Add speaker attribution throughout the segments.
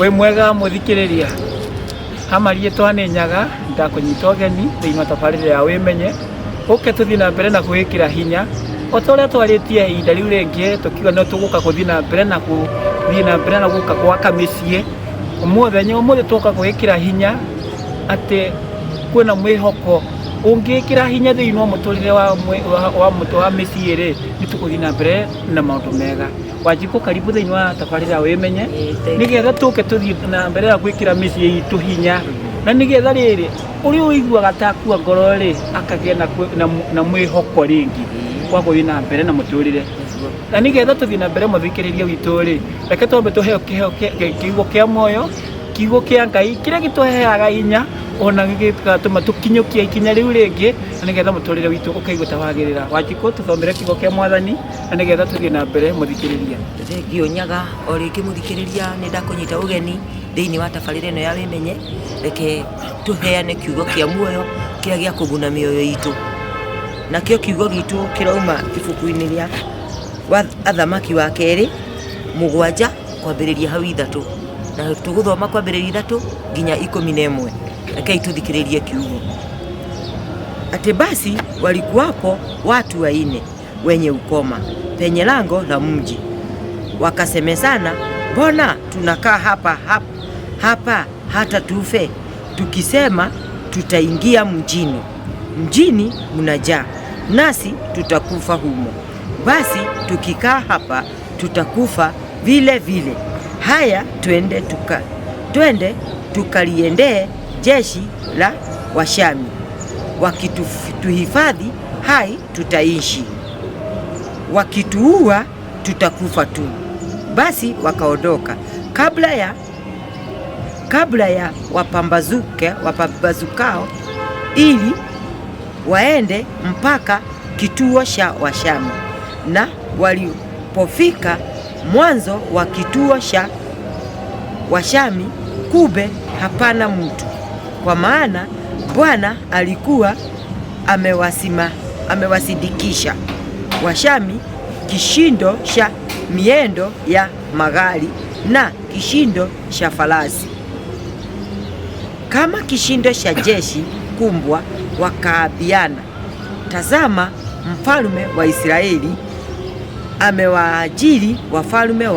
Speaker 1: Wĩ mwega mũthikĩrĩria, hamariĩtwa nĩ Nyaga, ndakũnyita ũgeni thĩinĩ wa tabarĩra ya Wĩmenye, ũke tũthiĩ na mbere na kwĩĩkĩra hinya, o ta ũrĩa twarĩtie ihinda rĩu rĩngĩ tũkiuga no tũgũka gũthiĩ na mbere na gũthiĩ na mbere na gũka gwaka mĩciĩ, mũthenya ũmũthĩ twoka gwĩkĩra hinya atĩ kwĩna mwĩhoko, ũngĩkĩra hinya thĩinĩ wa mũtũrĩre wa mĩciĩ rĩ, nĩ tũgũthiĩ na mbere na maũndũ mega. Wanjikũ karibu thĩinĩ wa tabarĩra Wĩmenye, nĩgetha tũke tũthiĩ na mbere ya gwĩkĩra mĩciĩ itũ hinya, na nĩgetha rĩrĩ ũrĩa ũiguaga ta akua ngoro rĩ, akagĩa na mwĩhoko rĩngĩ wa gũthiĩ na mbere na mũtũrĩre. Na nĩgetha tũthiĩ na mbere mũthikĩrĩria witũ rĩ, reke twambe tũheo kĩheo kiugo kĩa muoyo, kiugo kĩa Ngai kĩrĩa gĩtũheaga hinya ona gĩgatũma tũkinyũkie ikinya rĩu rĩngĩ, na nĩgetha mũtũrĩre witũ ũkaigua ta wagĩrĩra. Wanjikũ, tũthomere kiugo kĩa Mwathani na nĩgetha tũthiĩ na mbere mũthikĩrĩria.
Speaker 2: Thengiũ Nyaga, o rĩngĩ mũthikĩrĩria nĩ ndakũnyita ũgeni thĩinĩ wa tabarĩra ĩno ya Wĩmenye, reke tũheane kiugo kĩa muoyo kĩrĩa gĩa kũguna mĩoyo itũ. Nakĩo kiugo gitũ kĩrauma ibuku-inĩ rĩa Athamaki wa kerĩ 7 kwambĩrĩria hau 3, na tũgũthoma kwambĩrĩria 3 nginya 11. Rekei tũthikĩrĩrie kiugo. Atĩ basi walikuwapo watu waine wenye ukoma penye lango la mji, wakasemezana, mbona tunakaa hapa, hapa, hapa hata tufe? Tukisema tutaingia mjini, mjini mnajaa, nasi tutakufa humo. Basi tukikaa hapa tutakufa vile vile. Haya, twende tukaliendee jeshi la Washami, wakituhifadhi hai tutaishi, wakituua tutakufa tu. Basi wakaondoka kabla ya wapambazukao, ili waende mpaka kituo cha Washami. Na walipofika mwanzo wa kituo cha Washami, kumbe hapana mtu, kwa maana Bwana alikuwa amewasindikisha Washami kishindo cha miendo ya magari na kishindo cha farasi, kama kishindo cha jeshi kubwa. Wakaambiana, tazama, mfalme wa Israeli amewaajiri wafalme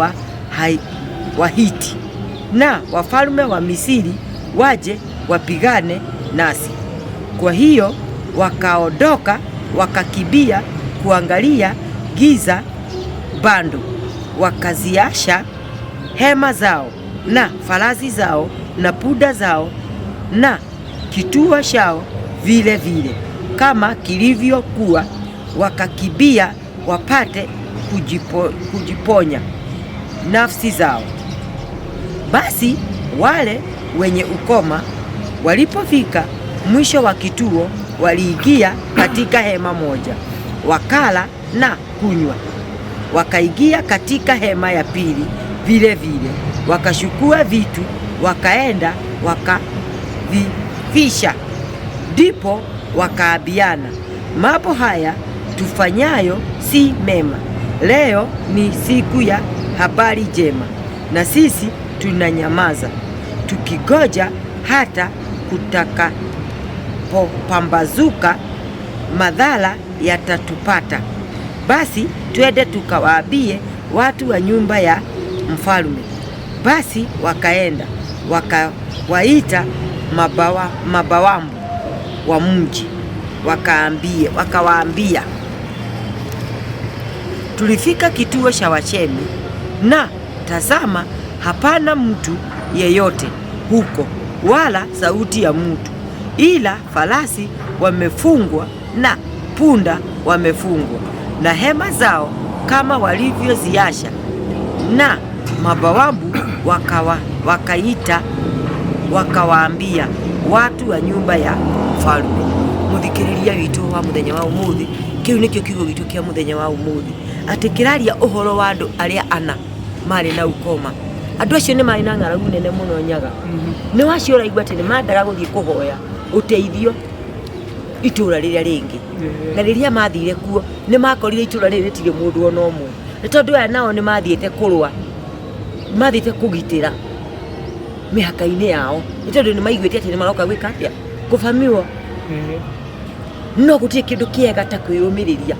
Speaker 2: wa Hiti na wafalme wa Misri waje wapigane nasi. Kwa hiyo wakaondoka wakakimbia kuangalia giza bado, wakaziacha hema zao na farasi zao na punda zao na kituo chao vile vile kama kilivyokuwa, wakakimbia wapate kujiponya nafsi zao. Basi wale wenye ukoma walipofika mwisho wa kituo, waliingia katika hema moja, wakala na kunywa. Wakaingia katika hema ya pili vile vile, wakachukua vitu, wakaenda wakavificha. Ndipo wakaambiana, mambo haya tufanyayo si mema. Leo ni siku ya habari njema, na sisi tunanyamaza tukingoja hata kutakapopambazuka, madhara yatatupata. Basi twende tukawaambie watu wa nyumba ya mfalme. Basi wakaenda wakawaita mabawabu wa mji, wakawaambia, tulifika kituo cha Washemi na tazama, hapana mtu yeyote huko, wala sauti ya mtu, ila farasi wamefungwa na punda wamefungwa, na hema zao kama walivyoziacha. Na mabawabu wakaita wakawaambia watu wa nyumba ya mfalme. Muthikiriria witũ wa muthenya wa umuthi, kiu nikio kiugo gitu kia muthenya wa umuthi, ati kiraria uhoro wa andu aria ana marĩ na ukoma. Andũ acio nĩ marĩ na ng'aragu nene mũno. Nyaga, nĩ wacio ũraigua atĩ nĩ mandaga gũthiĩ kũhoya ũteithio itũra rĩrĩa rĩngĩ, na rĩrĩa mathire kuo nĩ makorire itũra rĩrĩ rĩtirĩ mũndũ ona ũmwe, nĩ tondũ aya nao nĩ mathiĩte kũrũa, mathiĩte kũgitĩra. Mĩhaka-inĩ yao, nĩ tondũ nĩ maiguĩte atĩ nĩ maroka gwĩka atĩa? Kũbamiwo. No gũtirĩ kĩndũ kĩega ta kwĩyũmĩrĩria,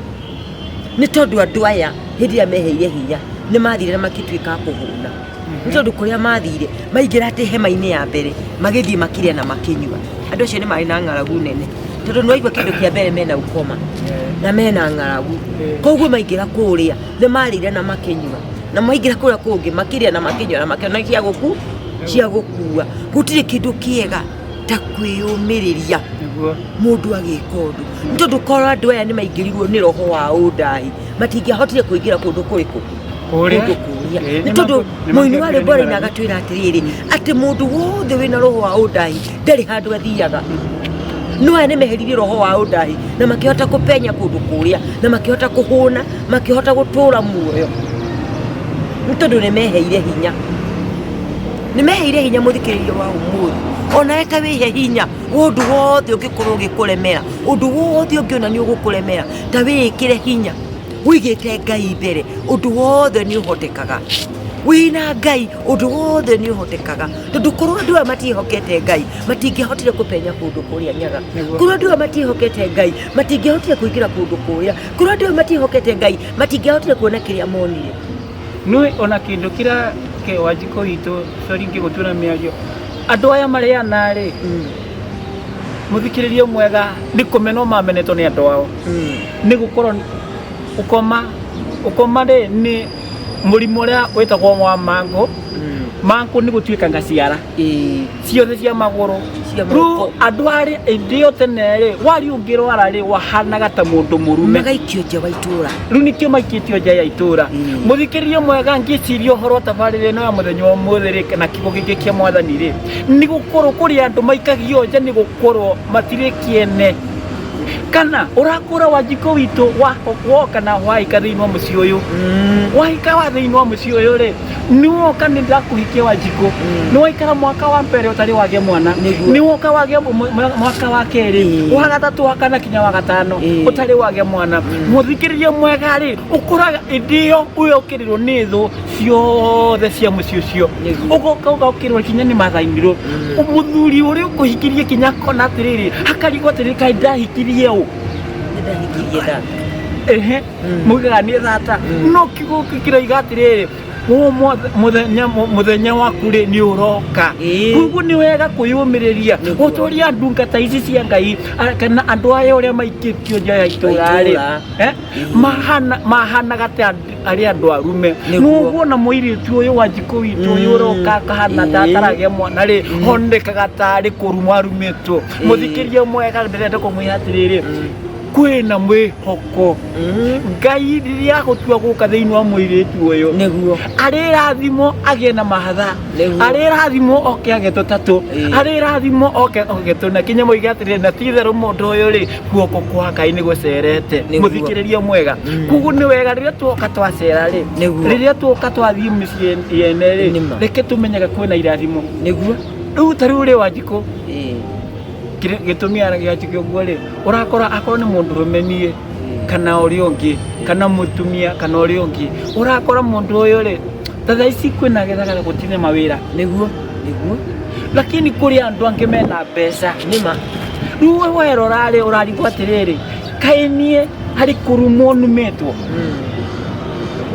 Speaker 2: nĩ tondũ andũ aya hĩndĩ ĩrĩa meheire hinya nĩ mathire na makĩtuĩka a kũhũna, nĩ tondũ kũrĩa mathire maingĩra atĩ hema-inĩ ya mbere, magĩthiĩ makĩrĩa na makĩnyua. Andũ acio nĩ marĩ na ng'aragu nene, tondũ nĩ waigua kĩndũ kĩa mbere mena ukoma na mena ng'aragu. Koguo maingĩra kũrĩa nĩ marĩire na makĩnyua, na maingĩra kũrĩa kũngĩ makĩrĩa na makĩnyua na makĩona cia gũkua. Gũtirĩ kĩndũ kĩega ta kwĩyũmĩrĩria. Mũndũ agĩka ũndũ, nĩ tondũ korwo andũ aya nĩ maingĩrirwo nĩ roho wa ũndahi, matingĩahotire kũingĩra kũndũ kũrĩkũ?
Speaker 1: Kũrĩa.
Speaker 2: Kũndũ kũrĩa.
Speaker 1: Ĩĩ,
Speaker 2: Nĩ tondũ mũini wa rwĩmbo
Speaker 1: nĩ
Speaker 2: araina agatwĩra atĩrĩrĩ, atĩ mũndũ wothe wĩna roho wa ũndahi ndarĩ handũ athiaga. No aya nĩ meheririe roho wa ũndahi na makĩhota kũpenya kũndũ kũrĩa, na makĩhota kũhũna, makĩhota gũtũra muoyo, nĩ tondũ nĩ meheire hinya. Nĩ meheire hinya. Mũthikĩrĩria wa ũmũthĩ, onawe ta wĩhe hinya wa ũndũ wothe ũngĩkorwo ũgĩkũremera, ũndũ wothe ũngĩona nĩ ũgũkũremera, ta wĩĩkĩre hinya wĩigĩte Ngai mbere. Ũndũ wothe nĩ ũhotekaga wĩna Ngai, ũndũ wothe nĩ ũhotekaga, tondũ korwo andũ aya matiĩhokete Ngai, matingĩahotire kũpenya kũndũ kũrĩa, Nyaga. Korwo andũ aya matiĩhokete Ngai, matingĩahotire kũingĩra kũndũ kũrĩa. Korwo andũ aya matiĩhokete Ngai, matingĩahotire kuona kĩrĩa monire.
Speaker 1: Nĩ ona kĩndũ kĩrĩa ke Wanjikũ witũ, sorry ngĩgũtura mĩario, andũ aya marĩana rĩ, mũthikĩrĩrio mwega, nĩ kũmenwo mamenetwo nĩ andũ ao, nĩ gũkorwo ũkoma. Ũkoma rĩ, nĩ mũrimũ ũrĩa wĩtagwo wa mangũ. Mangũ nĩ gũtuĩkanga ciara ciothe cia magũrũ.
Speaker 2: Cia
Speaker 1: Rĩu
Speaker 2: moko.
Speaker 1: Andũ arĩa hĩndĩ ĩyo tene rĩ, wari ũngĩrwara rĩ, wahanaga ta mũndũ mũrume.
Speaker 2: Magaikio nja wa itũra.
Speaker 1: Rĩu nĩkĩo maikĩtio nja ya itũra. Mũthikĩrĩrio mwega, ngĩciria ũhoro wa tabarĩra ĩno ya mũthenya wa ũmũthĩ rĩ, na kiugo gĩkĩ kĩa Mwathani rĩ, nĩ gũkorwo kũrĩ andũ maikagio nja nĩ gũkorwo matirĩ kĩene. Kana ũrakũra, Wanjikũ witũ, woka na wahika thĩinĩ wa mũciĩ ũyũ, wahika wa thĩinĩ wa mũciĩ ũyũ rĩ, nĩ woka, nĩ ndakũhikia Wanjikũ, nĩ waikara mwaka wa mbere ũtarĩ wagĩa mwana. Nĩ woka wagĩa mwaka wa kerĩ, wa gatatũ, wa kana, kinya wa gatano, ũtarĩ wagĩa mwana. Mũthikĩrĩria mwega rĩ, ũkoraga ĩndĩ ĩyo ũyokĩrĩrwo nĩ thũ ciothe cia mũciĩ ũcio. Ũgoka ũgokĩrwo kinya nĩ mathainirwo mũthuri ũrĩa ũkũhikirie, kinya akona atĩrĩrĩ, akarigwo atĩrĩrĩ, kaĩ ndahikirie ũ?
Speaker 2: Nĩndahikirie thata.
Speaker 1: Ehe, mugaga nĩ thata, no kiugo kĩroiga atĩrĩrĩ, mũthenya waku rĩ, nĩ ũroka. Koguo nĩ wega kwĩyũmĩrĩria. Ũtũria ndungata ici cia Ngai, kana andũ aya ũrĩa maikĩtio nja ya itũra rĩ,
Speaker 2: Itũũra.
Speaker 1: Mahanaga ta arĩ andũ arume. Nĩguo na mũirĩtu ũyũ wa Njikũ witũ ũyũ ũroka akahana ta ataragĩa mwana rĩ, honekaga tarĩ kũrumwo arumĩtwo. Mũthikĩria mwega, ndĩrenda kũmwĩra atĩrĩrĩ, kwĩna mwĩhoko. Ngai rĩrĩa agũtua gũka thĩinĩ wa mũirĩtu ũyũ, arĩrathimwo agĩe na mahatha, arĩrathimwo oke agĩe tũtatũ, arĩrathimwo oke oge tũna, kinya moige atĩrĩrĩ, na ti itherũ mũndũ ũyũ rĩ, guoko kwa Ngai nĩ gũcerete. Mũthikĩrĩria mwega, koguo nĩ wega rĩrĩa tuoka twacera rĩ, rĩrĩa tuoka twathiĩ mĩciĩ yene rĩ, reke tũmenyage kwĩna irathimo. Rĩu ta rĩu rĩ, Wanjikũ, gĩtũmi gĩa njĩke ũguo rĩ, ũrakora akorwo nĩ mũndũrũme niĩ kana ũrĩa ũngĩ, kana mũtumia kana ũrĩa ũngĩ, ũrakora mũndũ ũyũ rĩ, ta thaa ici kwĩna gĩthagara, gũtirĩ mawĩra.
Speaker 2: Nĩguo, nĩguo.
Speaker 1: Lakini kũrĩ andũ angĩ mena mbeca.
Speaker 2: Nĩma.
Speaker 1: Rĩu we werora rĩ, ũrarigwo atĩrĩrĩ, kaĩ niĩ harĩ kũrumwo numĩtwo?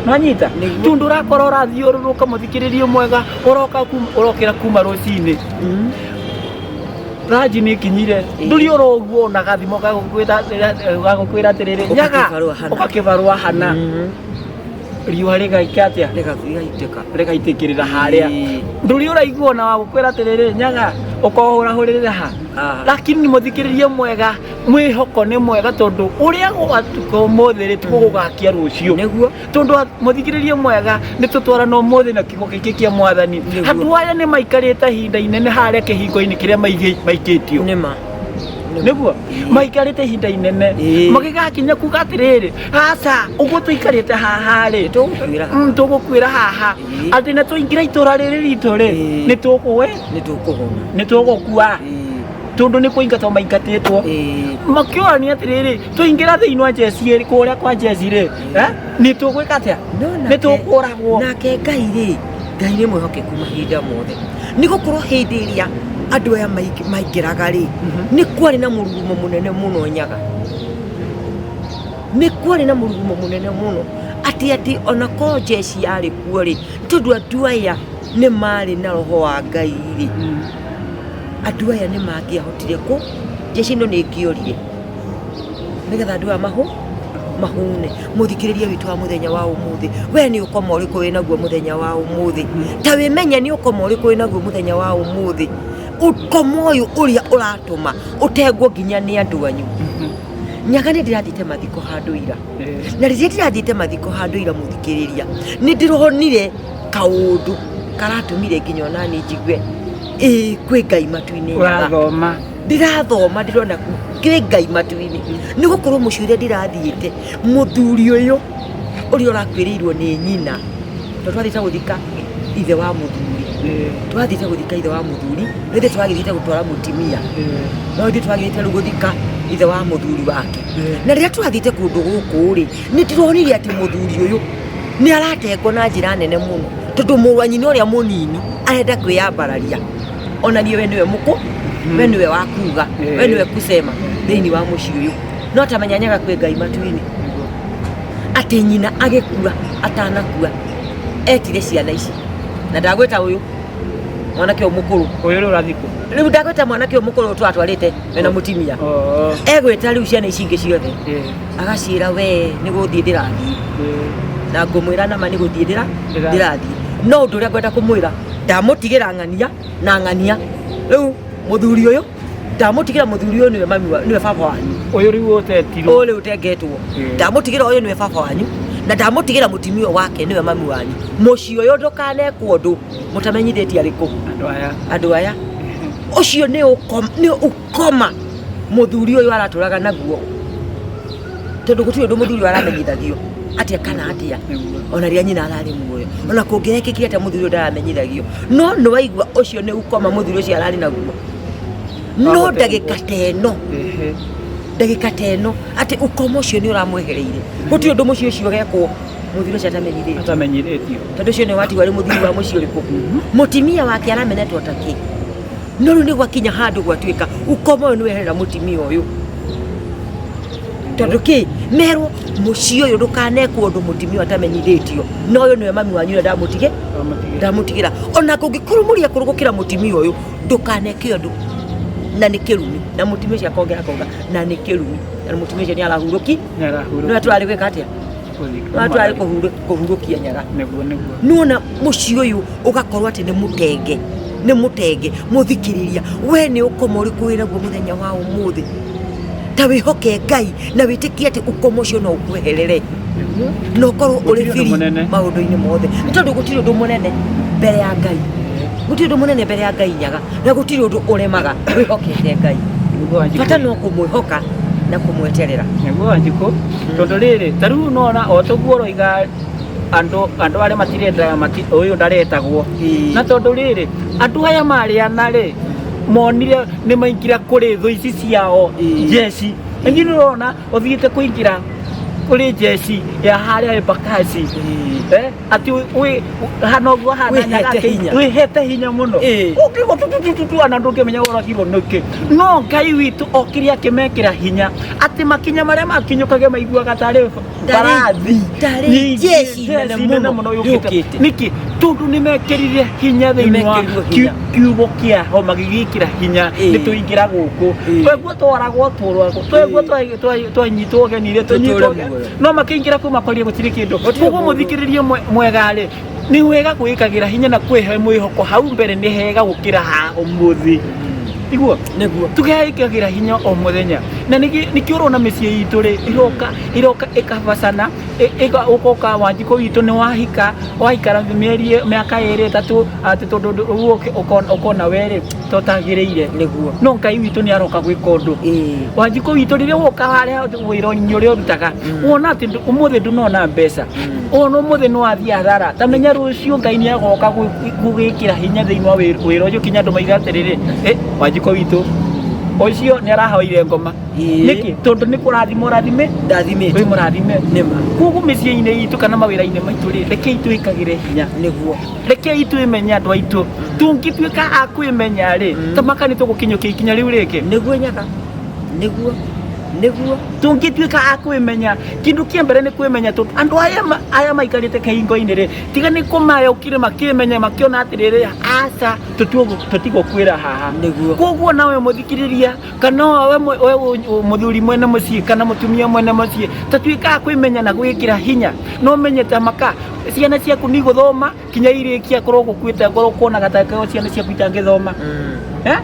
Speaker 1: Nwanyita? Tondũ ũrakora ũrathiũrũrũka, mũthikĩrĩrio mwega, ũroka ũrokĩra kuma rũcinĩ, ranji nĩ ikinyire, ndũrĩ ũroguo ona gathimo gagũkwĩra atĩrĩrĩ,
Speaker 2: Ũka
Speaker 1: Nyaga,
Speaker 2: kĩbarũa hana.
Speaker 1: Ũka kĩbarũa hana. Riũa rĩgaika atĩa?
Speaker 2: Rĩgaitĩka.
Speaker 1: Rĩgaitĩkĩrĩra harĩa. Ndũrĩ ũraigua ona wa gũkwĩra atĩrĩrĩ, Nyaga, ũkohũrahũrĩrĩra ha. Lakini mũthikĩrĩrie mwega, mwĩhoko nĩ mwega, tondũ ũrĩa gwatuka ũmũthĩ rĩ, tiguo gũgakia rũciũ. Tondũ mũthikĩrĩrie mwega, nĩ tũtwarana ũmũthĩ na kiugo gĩkĩ kĩa Mwathani. Andũ aya nĩ maikarĩte ihinda inene harĩa kĩhingo-inĩ kĩrĩa maikĩtio. Nĩguo maikarĩte ihinda inene, magĩgakinya kuga atĩrĩrĩ, aca, ũguo tũikarĩte haha rĩ,
Speaker 2: Tũgũkuĩra haha.
Speaker 1: Tũgũkuĩra haha, atĩ na tũingĩra itũra rĩrĩ ritũ rĩ, nĩ tũkũwe
Speaker 2: Nĩ tũkũhona.
Speaker 1: Nĩ tũgũkua, tondũ nĩ kũingatwo maingatĩtwo. Makĩũrania atĩrĩrĩ, tũingĩra thĩinĩ wa njeci ĩrĩ, kũrĩa kwa njeci rĩ, nĩ tũgwĩka atĩa?
Speaker 2: No
Speaker 1: nĩ tũkũragwo.
Speaker 2: Nake Ngai rĩ, Ngai nĩ mwĩhokeku mahinda mothe, nĩ gũkorwo hĩndĩ ĩrĩa andũ aya maingĩraga rĩ, nĩ kwarĩ na mũrurumo mũnene mũno Nyaga, nĩ kwarĩ na mũrurumo mũnene mũno atĩ ona korwo jeshi yarĩ kuo rĩ, tondũ andũ aya nĩ marĩ na roho wa Ngai rĩ, andũ aya nĩ mangĩahotire kũ jeshi ĩno nĩ ĩngĩorire nĩgetha andũ aya mahune. Mũthikĩrĩria witũ wa mũthenya wa ũmũthĩ, we nĩ ũkoma ũrĩkũ wĩ naguo mũthenya wa ũmũthĩ? Ta wĩmenye nĩ ũkoma ũrĩkũ wĩ naguo mũthenya wa ũmũthĩ, ũkoma ũyũ ũrĩa ũratũma ũtengwo nginya nĩ andũ anyu. Nyaga nĩ ndĩrathiĩte mathiko handũ ira, na rĩrĩa ndĩrathiĩte mathiko handũ ira, mũthikĩrĩria, nĩ ndĩronire kaũndũ karatũmire nginya onani njigue ĩĩ kwĩ Ngai matu-inĩ. Nyaga,
Speaker 1: ũrathoma.
Speaker 2: Ndĩrathoma, ndĩrona kwĩ Ngai matu-inĩ, nĩ gũkorwo mũciĩ ũrĩa ndĩrathiĩte, mũthuri ũyũ ũrĩa ũrakuĩrĩirwo nĩ nyina, tondũ twathiĩte gũthika ithe wa mũthuri, twathiĩte gũthika ithe wa mũthuri, no ithuĩ twagĩthiĩte gũtwara mũtimia, no ithuĩ twagĩthiĩte rĩu gũthika ithe wa mũthuri wake. Na rĩrĩa twathiĩte kũndũ gũkũ rĩ, nĩ ndĩronire atĩ mũthuri ũyũ nĩ aratengwo na njĩra nene mũno, tondũ mũrũ wa nyina ũrĩa mũnini arenda kwĩyambararia onanie we nĩwe mũkũ, we nĩwe wa kuga, we nĩwe kusema thĩinĩ wa mũciĩ ũyũ. No tamenya Nyaga kwĩ Ngai matu-inĩ, atĩ nyina agĩkua, atanakua etire ciana ici, na ndagwĩta ũyũ mwanake ũyũ mũkũrũ.
Speaker 1: Ũyũ rĩu ũrathikwo.
Speaker 2: Rĩu ndagwĩta mwanake ũyũ mũkũrũ tũratwarĩte wena mũtimia. Egwĩta rĩu ciana ici ingĩ ciothe, agaciĩra, we nĩ gũthiĩ ndĩrathiĩ, na ngũmwĩra nama nĩ gũthiĩ ndĩrathiĩ, no ũndũ ũrĩa ngwenda kũmwĩra, ndamũtigĩra ng'ania na ng'ania. Rĩu mũthuri ũyũ ndamũtigĩra, mũthuri ũyũ nĩwe mami nĩwe baba wanyu.
Speaker 1: Ũyũ rĩu ũtetirwo.
Speaker 2: Ũyũ rĩu ũtengetwo. Ndamũtigĩra ũyũ nĩwe baba wanyu, na ndamũtigĩra mũtimia ũyũ wake nĩwe mami wanyu. Mũciĩ ũyũ ndũkanekwo ũndũ mũtamenyithĩtie arĩkũ.
Speaker 1: Andũ aya.
Speaker 2: Andũ aya. Ũcio nĩ ũkoma mũthuri ũyũ aratũraga naguo, tondũ gũtirĩ ũndũ mũthuri ũyũ aramenyithagio atĩa kana atĩa. Ona rĩrĩa nyina ararĩ muoyo, ona kũngĩrekĩkire atĩa, mũthuri ũyũ ndaramenyithagio. No nĩ waigua ũcio nĩ ũkoma mũthuri ũcio ararĩ naguo. No
Speaker 1: Wagũtengwo.
Speaker 2: ndagĩka ta ĩno, ndagĩka ta ĩno, atĩ ũkoma ũcio nĩ ũramwehereire, gũtirĩ ũndũ mũciĩ ũcio ũgekwo mũthuri ũcio atamenyithĩtio.
Speaker 1: Atamenyithĩtio.
Speaker 2: Tondũ ũcio nĩ watigwo arĩ mũthuri wa mũciĩ ũrĩkũ, mũtimia wake aramenetwo ta kĩ. No rĩu nĩ gwakinya handũ gwatuĩka ũkoma ũyũ nĩ weherera mũtimia ũyũ, tondũ kĩ merwo mũciĩ ũyũ ndũkanekwo ũndũ mũtimia ũyũ atamenyithĩtio, na ũyũ nĩwe mami wanyu ũrĩa ndamũtige.
Speaker 1: Ndamũtigĩra.
Speaker 2: Ndamũtigĩra, ona kũngĩkorwo mũrĩ akũrũ gũkĩra mũtimia ũyũ, ndũkaneke ũndũ, na nĩ kĩrumi. Na mũtimia ũcio akongera akauga na nĩ kĩrumi, na mũtimia ũcio nĩ arahurũki.
Speaker 1: Nĩ arahurũkia.
Speaker 2: Nĩwe tũrarĩ gwĩka atĩa?
Speaker 1: Gũthika.
Speaker 2: Nĩwe tũrarĩ kũhurũkia Nyaga.
Speaker 1: Nĩguo.
Speaker 2: Nĩwona mũciĩ ũyũ ũgakorwo atĩ nĩ mũtenge, nĩ mũtenge. Mũthikĩrĩria, we nĩ ũkoma ũrĩkũ wĩ naguo mũthenya wa ũmũthĩ? Ta wĩhoke Ngai na wĩtĩkie atĩ ũkoma ũcio no ũkweherere na ũkorwo ũrĩ
Speaker 1: Gũtirĩ ũndũ
Speaker 2: free
Speaker 1: mũnene.
Speaker 2: maũndũ-inĩ mothe, nĩ tondũ gũtirĩ ũndũ mũnene mbere ya Ngai, gũtirĩ ũndũ mũnene mbere ya Ngai Nyaga, na gũtirĩ ũndũ ũremaga wĩhokete Ngai.
Speaker 1: Nĩguo Wanjikũ.
Speaker 2: Bata no kũmwĩhoka na kũmweterera.
Speaker 1: Nĩguo Wanjikũ, tondũ rĩrĩ, ta rĩu nona o tũguo ũroiga andũ arĩa matirenda ũyũ ndaretagwo. Na tondũ rĩrĩ, andũ aya marĩana rĩ, monire nĩ maingĩra kũrĩ thũ ici ciao. Jeshi ningĩ nĩ ũrona ũthiĩte kũingĩra kũrĩ jeshi ya harĩa Embakasi, atĩ hana ũguo hana
Speaker 2: Wĩhete
Speaker 1: Nyaga
Speaker 2: hinya.
Speaker 1: Wĩhete hinya mũno. Ũkĩigua tu tu tu tu tu, ona ndũngĩmenya ũragirwo nĩkĩ. No Ngai witũ okire akĩmekĩra hinya atĩ makinya marĩa makinyũkage maiguaga tarĩ mbarathi
Speaker 2: tarĩ
Speaker 1: nyingĩ,
Speaker 2: jeshi nene
Speaker 1: jeshi nene
Speaker 2: mũno
Speaker 1: mũno yũkĩte.
Speaker 2: yũkĩte.
Speaker 1: Nĩkĩ? Tondũ nĩ mekĩrire hinya thĩinĩ wa
Speaker 2: Nĩmekĩrirwo hinya.
Speaker 1: kiugo kĩa ho, magĩgĩkĩra hinya. Nĩ tũingĩra gũkũ, tweguo twaragwo tũragwo, tweguo twanyitwo ũgeni rĩ, tũnyitwo
Speaker 2: Tũtũre
Speaker 1: ũgeni.
Speaker 2: muoyo.
Speaker 1: No makĩingĩra kũu makorire gũtirĩ kĩndũ.
Speaker 2: Gũtirĩ
Speaker 1: Koguo
Speaker 2: mũndũ.
Speaker 1: mũthikĩrĩrie mwega rĩ, nĩ wega kwĩĩkagĩra hinya na kwĩhe mwĩhoko hau mbere nĩ hega gũkĩra haha ũmũthĩ, iguo?
Speaker 2: Nĩguo.
Speaker 1: Tũgeĩkagĩra hinya o mũthenya, na nĩkĩo ũrona mĩciĩ itũ rĩ iroka ĩkabacana, ũkoka Wanjikũ witũ nĩ wahika, waikara mĩeri mĩaka 2 3, atĩ tondũ rĩu ũkona we rĩ totagĩrĩire.
Speaker 2: Nĩguo.
Speaker 1: No Ngai witũ nĩ aroka gwĩka ũndũ. Wanjikũ witũ, rĩrĩa woka harĩa wĩra-inĩ ũrĩa ũrutaga, wona atĩ ũmũthĩ ndũnona mbeca, wona ũmũthĩ nĩ wathiĩ hathara, ta menya rũciũ Ngai nĩ agoka gũgĩkĩra hinya thĩinĩ wa wĩra ũcio, kinya andũ maiga atĩrĩrĩ, Wanjikũ witũ Ũcio nĩ arahoire ngoma.
Speaker 2: Ĩĩ.
Speaker 1: Nĩkĩ? Tondũ nĩ kũrathima ũrathime.
Speaker 2: Ndathimĩtwo.
Speaker 1: Wĩ mũrathime.
Speaker 2: Nĩma.
Speaker 1: Koguo mĩciĩ-inĩ itũ kana mawĩra-inĩ maitũ rĩ, rekei twĩkagĩre hinya.
Speaker 2: Nĩguo.
Speaker 1: Rekei twĩmenye andũ aitũ. Tũngĩtuĩka a kwĩmenya rĩ, tamaka nĩ tũgũkinyũkia ikinya rĩu rĩngĩ.
Speaker 2: Nĩguo Nyaga. Nĩguo. Nĩguo.
Speaker 1: Tũngĩtuĩka a kwĩmenya, kĩndũ kĩa mbere nĩ kwĩmenya tondũ andũ aya aya maikarĩte kĩhingo-inĩ rĩ, tiga nĩ kũmayũkire makĩmenya makĩona atĩrĩrĩ, aca tũtigũkwĩra haha.
Speaker 2: Nĩguo.
Speaker 1: Koguo nawe mũthikĩrĩria kana we mũthuri mwene mũciĩ kana mũtumia mwene mũciĩ, ta tuĩka a kwĩmenya na gwĩkĩra hinya, no ũmenye ta maka ciana ciaku nĩ igũthoma kinya irĩkia korwo gũkuĩte ngoro kuonaga ta korwo ciana ciaku itangĩthoma. Eh?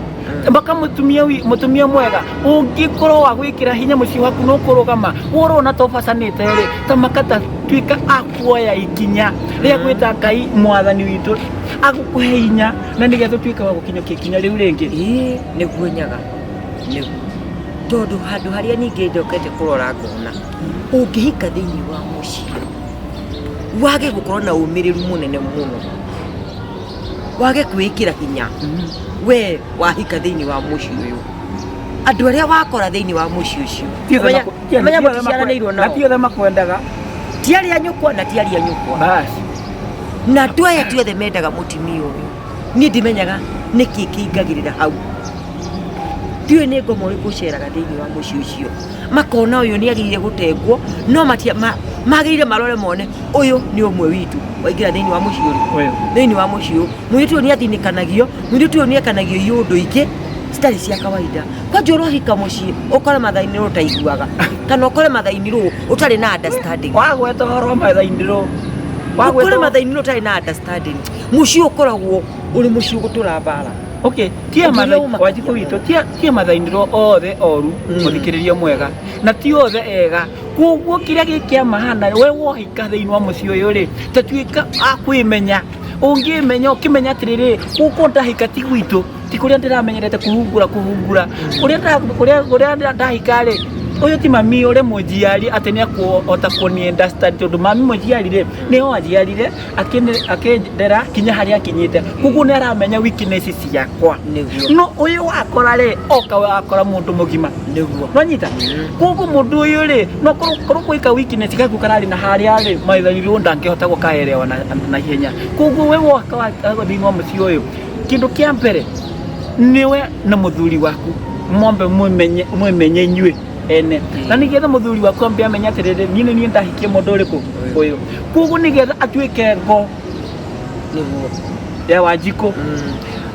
Speaker 1: Mpaka mũtumia mwega ũngĩkorwo wa gwĩkĩra hinya mũciĩ waku no kũrũgama worona ta ũbacanĩte rĩ, ta maka ta tuĩka a kuoya ikinya rĩa gwĩta Ngai mwathani witũ agũkũhe hinya na nĩgetha ũtuĩke wa gũkinyũkia ikinya rĩu rĩngĩ.
Speaker 2: Ĩĩ, nĩguo Nyaga. Nĩguo. Tondũ handũ harĩa ningĩ njokete kũrora ngona, ũngĩhika thĩinĩ wa mũciĩ, wage gũkorwo na ũmĩrĩru mũnene mũno, wage kwĩĩkĩra hinya, we wahika thĩinĩ wa mũciĩ ũyũ, andũ arĩa wakora thĩinĩ wa mũciĩ ũcio,
Speaker 1: Ti othe
Speaker 2: menya mũticiaranĩirwo
Speaker 1: na
Speaker 2: nao.
Speaker 1: ti othe makwendaga.
Speaker 2: Ti arĩa nyũkwa na ti arĩa nyũkwa.
Speaker 1: Basi.
Speaker 2: Na andũ aya ti othe mendaga mũtumia ũyũ. Niĩ ndimenyaga nĩkĩ kĩingagĩrĩra hau. Ndiũĩ nĩ ngoma ũrĩkũ ũceraga thĩinĩ wa mũciĩ ũcio. Makona ũyũ nĩ agĩrĩire gũtengwo, no magĩrĩire marore mone ũyũ nĩ ũmwe witũ waingĩra thĩinĩ wa mũciĩ ũrĩkũ?
Speaker 1: Ũyũ.
Speaker 2: Thĩinĩ wa mũciĩ ũyũ. Mũirĩtu ũyũ nĩ athinĩkanagio, mũirĩtu ũyũ nĩ ekanagio iũndũ ingĩ citarĩ cia kawaida. Kwanja ũrohika mũciĩ ũkore mathainĩ rũ ũtaiguaga, kana ũkore mathainĩ rũ ũtarĩ na understanding.
Speaker 1: Wagweta ũhoro wa mathainĩ rũ.
Speaker 2: Ũkore mathainĩ rũ ũtarĩ na understanding. Mũciĩ ũkoragwo ũrĩ mũciĩ ũgũtũra mbara.
Speaker 1: Okay, tia
Speaker 2: Ũngĩrĩa
Speaker 1: mathainĩ
Speaker 2: ũmakagia
Speaker 1: Wanjikũ witũ, tia mathainĩ rũ othe oru, mũthikĩrĩria mwega, na ti othe ega. Koguo kĩrĩa gĩ kĩa maana we wohika thĩinĩ wa mũciĩ ũyũ rĩ, ta tuĩka a kwĩmenya. Ũngĩmenya ũkĩmenya atĩrĩrĩ, gũkũ ndahika ti gwitũ, ti kũrĩa ndĩramenyerete kũhungura kũhungura. Kũrĩa kũrĩa ndahika rĩ, ũyũ ti mami ũrĩa mũnjiari atĩ nĩ akũhota kũni understand, tondũ mami mũnjiari rĩ, nĩo anjiarire akĩndera kinya harĩa akinyĩte. Koguo nĩ aramenya weakness ciakwa.
Speaker 2: Nĩguo.
Speaker 1: No ũyũ wakora rĩ, oka wakora mũndũ mũgima.
Speaker 2: Nĩguo.
Speaker 1: Nwanyita? Koguo mũndũ ũyũ rĩ, no korwo gwĩka weakness gaku kararĩ na harĩa rĩ, maitharirwo ndangĩhota gũkaerewa na ihenya. Koguo we woka thĩinĩ wa mũciĩ ũyũ, kĩndũ kĩa mbere nĩwe na mũthuri waku mwambe mwĩmenye inyuĩ ene. Na nĩgetha mũthuri waku ambe amenye atĩrĩrĩ, niĩ nĩ niĩ ndahikie mũndũ ũrĩkũ ũyũ. Koguo nĩgetha atuĩke ngo
Speaker 2: Nĩguo.
Speaker 1: ya Wanjikũ,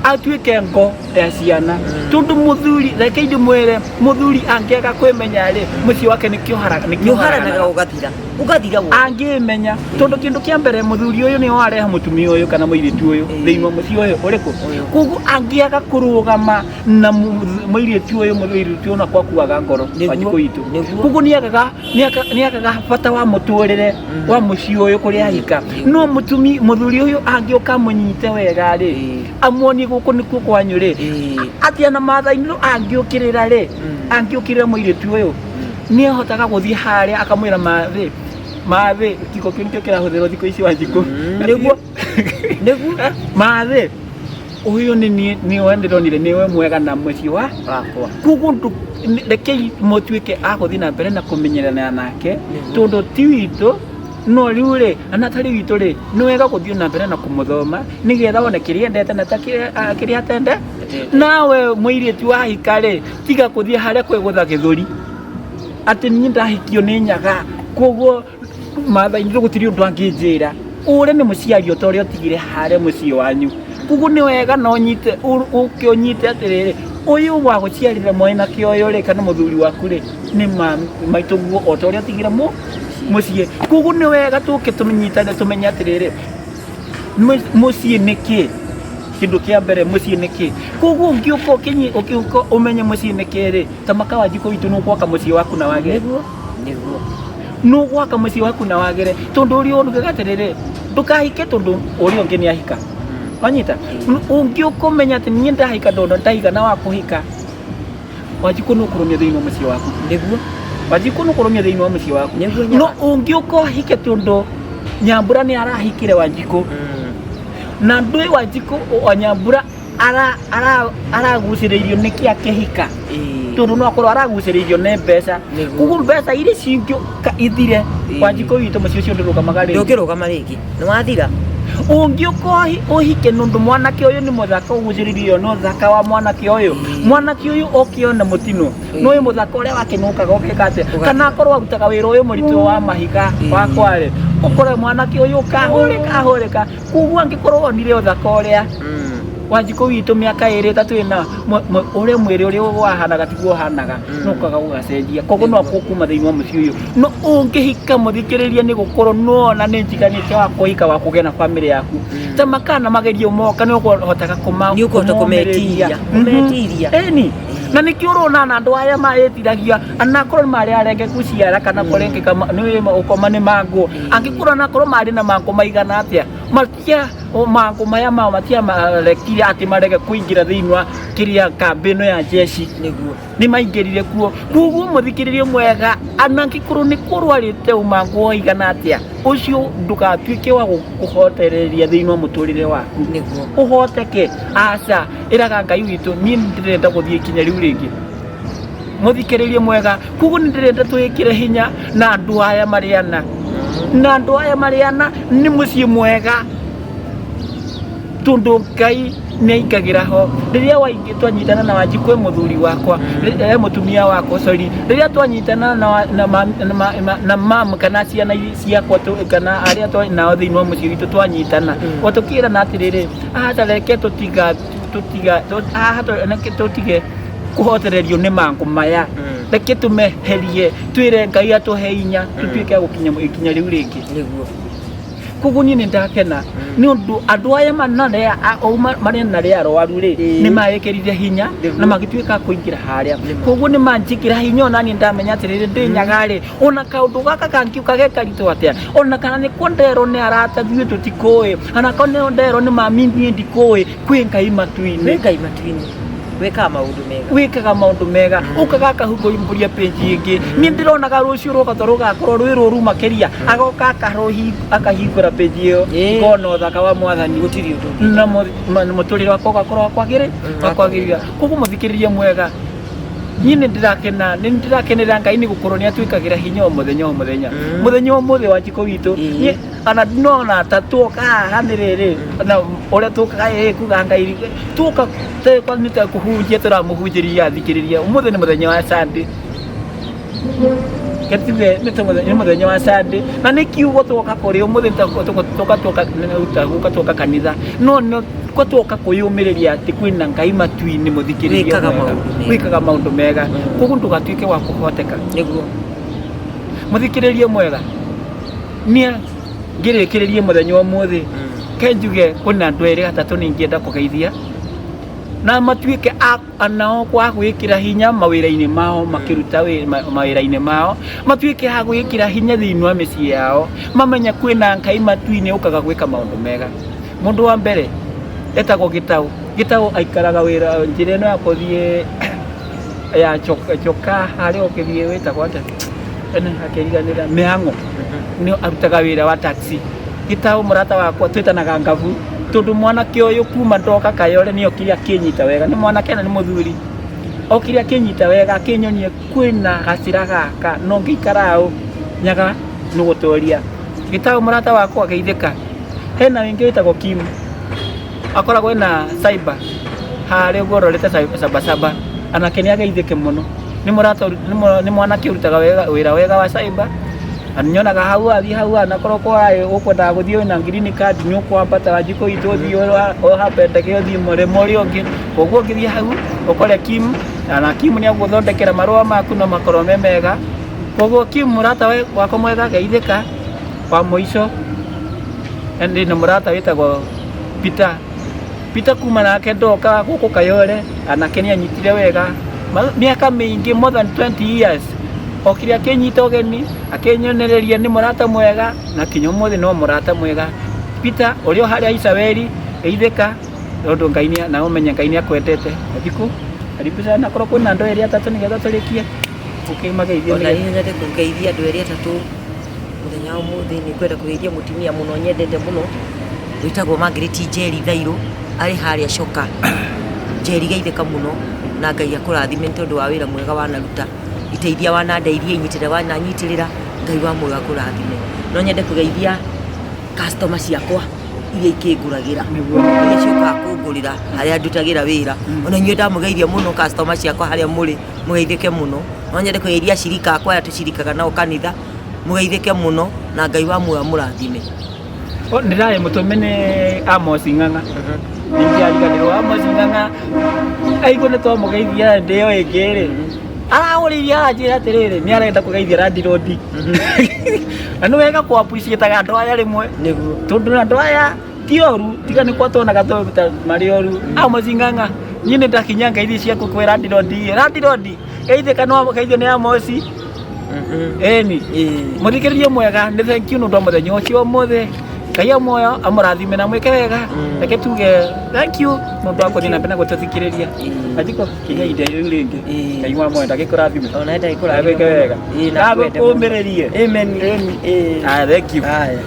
Speaker 1: atuĩke ngo ya ciana. Tondũ mũthuri, reke ndĩmwĩre, mũthuri angĩaga kwĩmenya rĩ, mũciĩ wake nĩ
Speaker 2: Nĩ ũharanaga ũgathira. Ũgathira wothe.
Speaker 1: Angĩmenya, tondũ kĩndũ kĩa mbere mũthuri ũyũ nĩwe wareha mũtumia ũyũ kana mũirĩtu ũyũ thĩinĩ wa mũciĩ ũyũ ũrĩkũ. Koguo angĩaga kũrũgama na mũirĩtu ũyũ, mũirĩtu ũyũ onako akuaga ngoro
Speaker 2: Nĩguo.
Speaker 1: Wanjikũ witũ.
Speaker 2: Nĩguo.
Speaker 1: Koguo nĩagaga bata wa mũtũrĩre wa mũciĩ ũyũ kũrĩa ahika. No mũthuri ũyũ angĩũka amũnyite wega rĩ, amuonie gũkũ nĩkuo kwanyu rĩ, atĩa na mathainĩ rũ angĩũkĩrĩra rĩ, angĩũkĩrĩra mũirĩtu ũyũ, nĩahotaga gũthiĩ harĩa akamwĩra mathĩ, mathĩ, kĩko kĩu nĩkĩo kĩrahũthĩrwo thikũ ici Wanjikũ.
Speaker 2: Nĩguo. Nĩguo.
Speaker 1: Mathĩ, ũyũ nĩ niĩ, nĩwe ndĩronire nĩwe mwega na mũciĩ wa
Speaker 2: wakwa.
Speaker 1: Koguo rekei mũtuĩke a gũthiĩ na mbere na kũmenyerana nake, tondũ ti witũ, no rĩu rĩ, ana tarĩ witũ rĩ, nĩ wega gũthiĩ na mbere na kũmũthoma, nĩgetha wone kĩrĩa endete na ta kĩrĩa atende. Nawe mũirĩtu wahika rĩ, tiga gũthiĩ harĩa kwĩgũtha gĩthũri, atĩ niĩ ndahikio nĩ Nyaga, koguo mathainĩ gũtirĩ ũndũ angĩnjĩra. Ũrĩa nĩ mũciari o ta ũrĩa ũtigire harĩa mũciĩ wanyu. Koguo nĩ wega na ũnyite, ũke ũnyite atĩrĩrĩ, ũyũ wa gũciarĩra mwana kĩ ũyũ rĩ, kana mũthuri waku rĩ, nĩ maitũguo o ta ũrĩa ũtigire mũciĩ. Koguo nĩ wega tũke tũnyitane tũmenye atĩrĩrĩ, mũciĩ nĩ kĩ? Kĩndũ kĩa mbere mũciĩ nĩ kĩ? Koguo ũngĩũka ũkĩũka ũmenye mũciĩ nĩ kĩ rĩ, ta maka Wanjikũ witũ nĩ ũgwaka mũciĩ waku na wagĩre.
Speaker 2: Nĩguo. Nĩguo.
Speaker 1: Nĩ ũgwaka mũciĩ waku na wagĩre, tondũ ũrĩa ũrugaga atĩrĩrĩ, ndũkahike tondũ ũrĩa ũngĩ nĩ ahika. Wanyita? Ũngĩũka ũmenye atĩ niĩ ndahika tondũ ndaigana wa kũhika, Wanjikũ nĩ ũkũrũmia thĩinĩ wa mũciĩ waku.
Speaker 2: Nĩguo.
Speaker 1: Wanjikũ nĩ ũkũrũmia thĩinĩ wa mũciĩ waku.
Speaker 2: Nĩguo,
Speaker 1: No ũngĩũka ũhike tondũ Nyambura nĩ arahikire Wanjikũ, na ndũĩ Wanjikũ wa Nyambura Aragucĩrĩirio nĩkĩ akĩhika?
Speaker 2: Ĩĩ.
Speaker 1: Tondũ no akorwo aragucĩrĩirio nĩ mbeca.
Speaker 2: Nĩguo.
Speaker 1: Koguo mbeca iria cingĩũka ithire, Wanjikũ witũ, mũciĩ ũcio ndũrũgamaga rĩngĩ.
Speaker 2: Ndũngĩrũgama rĩngĩ, nĩ wathira.
Speaker 1: Ũngĩũka ũhike nũndũ mwanake ũyũ nĩ mũthaka, ũgucĩrĩirio nĩ ũthaka wa mwanake ũyũ, mwanake ũyũ ũkĩona mũtino nĩ mũthaka ũrĩa wakenũkaga ũgeka atĩa?
Speaker 2: Ũgatiga.
Speaker 1: Kana akorwo arutaga wĩra ũyũ mũritũ wa mahiga wa kware, ũkore mwanake ũyũ kahũrĩka ahũrĩka. Koguo angĩkorwo onire ũthaka ũrĩa, Wanjikũ witũ, mĩaka 2 3 ĩna, ũrĩa mwĩrĩ ũrĩa wahanaga tiguo ũhanaga. No kwaga gũgacenjia, koguo no kuma thĩinĩ wa mũciĩ ũyũ. No ũngĩhika, mũthikĩrĩria, nĩ gũkorwo nona nĩ njiganĩte wa kũhika, wa kũgĩa na bamĩrĩ yaku, ta makana magerio moka nĩ ũkũhotaga kũma
Speaker 2: Nĩ ũkũhota
Speaker 1: kũmomĩrĩria.
Speaker 2: kũmetiria. Kũmetiria.
Speaker 1: Ĩni, na nĩkĩo ũrona na andũ aya maĩtiragia, anakorwo nĩ marĩ arenge gũciara kana kũrengeka nĩ ũkoma nĩ mangũ, angĩkorwo anakorwo marĩ na mangũ maigana atĩa, matia o mangũ maya mao matia marekire atĩ marege kũingĩra thĩinĩ wa kĩrĩa kambĩ ĩno ya jeshi.
Speaker 2: Nĩguo.
Speaker 1: Nĩ maingĩrire kuo. Koguo mũthikĩrĩrie mwega, anangĩkorwo nĩ kũrwarĩte ũmangũ waigana atĩa, ũcio ndũgatuĩke wa gũkũhotereria thĩinĩ wa mũtũrĩre waku.
Speaker 2: Nĩguo.
Speaker 1: Ũhoteke aca, ĩraga Ngai witũ, niĩ nĩ ndĩrenda gũthiĩ ikinya rĩu rĩngĩ. Mũthikĩrĩrie mwega, koguo nĩ ndĩrenda twĩkĩre hinya na andũ aya marĩ ana, na andũ aya marĩ ana nĩ mũciĩ mwega, tondũ Ngai nĩ aingagĩra ho rĩrĩa waingĩ twanyitana na Wanjikũ mũthuri wakwa, mũtumia wakwa, sorry, rĩrĩa twanyitana na wa- na ma- na ma- ma- na mam kana ciana ciakwa kana arĩa nao thĩinĩ wa mũciĩ witũ, twanyitana o tũkĩrana atĩrĩrĩ, aca, reke tũtiga tũtiga haha reke tũtige kũhotererio nĩ mangũ maya, reke tũmeherie, twĩre Ngai atũhe inya tũtuĩke a gũkinya ikinya rĩu rĩngĩ.
Speaker 2: Nĩguo.
Speaker 1: Koguo niĩ nĩ ndakena nĩ ũndũ andũ aya marĩ na rĩa arwaru rĩ, nĩ maĩkĩrire hinya na magĩtuĩka a kũingĩra harĩa. Koguo nĩ manjĩkĩra hinya, ona niĩ ndamenya atĩrĩrĩ, ndĩ nyaga rĩ, ona kaũndũ gaka kangiũka ge karitũ atĩa, ona kana nĩ ko nderwo nĩ arata ithuĩ tũtikũĩ, ona ko nĩ nderwo nĩ mami niĩ ndikũĩ, kwĩ Ngai matu-inĩ.
Speaker 2: Kwĩ Ngai matu-inĩ wĩkaga maũndũ mega.
Speaker 1: Wĩkaga maũndũ mega, ũkaga akahingũria page ĩngĩ. Niĩ ndĩronaga rũciũ rwoka ta rũgakorwo rwĩ rũru makĩria, agoka akahingũra page ĩyo, ngona ũthaka wa Mwathani.
Speaker 2: Gũtirĩ ũndũ.
Speaker 1: Na mũtũrĩre wakwa ũgakorwo wakwagĩrĩ wakwagĩrĩra. Koguo mũthikĩrĩria mwega, niĩ nĩ ndĩrakena, nĩ ndĩrakenera Ngai nĩ gũkorwo nĩ atwĩkagĩra hinya o mũthenya o mũthenya. Mũthenya ũmũthĩ wa Njikũ witũ, niĩ ana nona ta tuoka haha nĩ rĩrĩ na ũrĩa tũkaga ĩ kuga Ngai tuoka nĩ ta kũhunjia tũramũhunjĩria athikĩrĩria. Ũmũthĩ nĩ mũthenya wa Sunday, gatuge nĩ mũthenya wa Sunday, na nĩ kiugo twoka kũrĩ ũmũthĩ, twoka twoka twoka kanitha, no no ko twoka kwĩyũmĩrĩria atĩ kwĩna Ngai matu-inĩ, mũthikĩrĩria
Speaker 2: Wĩkaga
Speaker 1: mwega.
Speaker 2: Maũndũ mega.
Speaker 1: Wĩkaga maũndũ mega, koguo ndũgatuĩke wa kũhoteka.
Speaker 2: Nĩguo.
Speaker 1: Mũthikĩrĩrie mwega, niĩ ngĩrĩkĩrĩrie mũthenya wa ũmũthĩ, ke njuge kwĩna andũ erĩ atatũ ningĩenda kũgeithia na matuĩke anao kwa gwĩkĩra hinya mawĩra-inĩ mao, makĩruta mawĩra-inĩ mao, matuĩke a gwĩkĩra hinya thĩinĩ wa mĩciĩ yao, mamenye kwĩna Ngai matu-inĩ ũkaga gwĩka maũndũ mega. Mũndũ wa mbere etagwo Gĩtaũ. Gĩtaũ aikaraga wĩra njĩra ĩno ya kũthiĩ ya Choka, harĩa ũkĩthiĩ wĩtagwo atĩa? Ene akĩriganĩra mĩhang'o, nĩ arutaga wĩra wa taxi. Gĩtaũ mũrata wakwa twĩtanaga Ngabu, tondũ mwanake ũyũ kuma ndoka Kayore nĩ okire akĩnyita wega. Nĩ mwanake na nĩ mũthuri, okire akĩnyita wega, akĩnyonia kwĩna gacĩra gaka no ngĩikara ũ nyaga nĩ gũtoria. Gĩtaũ mũrata wakwa, geithĩka. Hena wĩngĩ wĩtagwo Kim, akoragwo ena cyber harĩa ũguo ũrorete Sabasaba, anake nĩ ageithĩke mũno. Nĩ mũrata nĩ mwanake ũrutaga wĩra wega wa cyber, na nyonaga hau athiĩ hau, anakorwo kwa ũkwendaga gũthiĩ wĩna green card, nĩ ũkwambata Wanjikũ itũ, ũthiĩ ũhambe ndege ũthiĩ mũrĩmo ũrĩa ũngĩ. Koguo ũngĩthiĩ hau ũkore Kim, na Kim nĩ agũthondekera marũa maku no makorwo me mega. Koguo Kim mũrata wakwa mwega, geithĩka. Wa mũico ndĩna mũrata wĩtagwo Peter. Peter kuma nake ndoka gũkũ Kayore, anake nĩ anyitire wega mĩaka mĩingĩ, more than 20 years, okire akĩnyita ũgeni, akĩnyonereria nĩ mũrata mwega, na kinya ũmũthĩ no mũrata mwega. Peter ũrĩa o harĩa Isabeli, geithĩka, tondũ Ngai na ũmenye Ngai nĩ akwendete. Wanjikũ, karibu sana. Korwo kwĩna andũ erĩ atatũ nĩgetha tũrĩkie, ũkĩmageithie.
Speaker 2: Ona
Speaker 1: nĩgetha
Speaker 2: niĩ nyende kũgeithia andũ erĩ atatũ mũthenya wa ũmũthĩ. Nĩ ngwenda kũgeithia mũtumia mũno nyendete mũno wĩtagwo Margaret Njeri Thairũ. Arĩ harĩa coka. Njeri geithĩka mũno na Ngai akũrathime nĩ tondũ wa wĩra mwega wanaruta. Iteithia wanandeithia, inyitĩrĩra wananyitĩrĩra, Ngai wa muoyo akũrathime. No nyende kũgeithia customer ciakwa iria ikĩngũragĩra.
Speaker 1: Nĩguo.
Speaker 2: Iria ciũkaga kũngũrĩra harĩa ndutagĩra wĩra. Ona inyuĩ ndamũgeithia mũno customer ciakwa harĩa mũrĩ, mũgeithĩke mũno. No nyende kũgeithia acirika akwa arĩa tũcirikaga nao kanitha, mũgeithĩke mũno na Ngai wa muoyo amũrathime.
Speaker 1: Ndĩrarĩ mũtũme nĩ Amos Ng'ang'a. Ningĩ ariganĩrwo Amos Ng'ang'a aigua nĩ twamũgeithia ndĩ ĩyo ĩngĩ rĩ, arahũrĩire aranjĩra atĩrĩrĩ, nĩ arenda kũgeithia landlord. Na nĩ wega kũ appreciate andũ aya rĩmwe.
Speaker 2: Nĩguo.
Speaker 1: Tondũ andũ aya ti oru, tiga nĩ kwa tuonaga ta marĩ oru. Amos Ng'ang'a, niĩ nĩ ndakinya ngeithi ciaku kwĩ landlord. Landlord, geithĩka no geithio nĩ Amos. Ĩni. Mũthikĩrĩria mwega, nĩ thank you nĩ ũndũ wa mũthenya ũcio ũmũthĩ. Ngai amuoyo amũrathime na mwĩke wega. Reke tuge thank you nĩ ũndũ wa gũthiĩ na mbere na gũtũthikĩrĩria. Wanjikũ, kinya ihinda rĩu rĩngĩ. Ngai wa muoyo ndagĩkũrathime.
Speaker 2: Ona ndagĩkũrathime
Speaker 1: Agwĩke wega.
Speaker 2: Ĩĩ, na akwende mũno.
Speaker 1: Agũkũmĩrĩrie.
Speaker 2: Amen.
Speaker 1: Ĩni.
Speaker 2: Ĩĩ.
Speaker 1: Aya, thank you.
Speaker 2: Haya.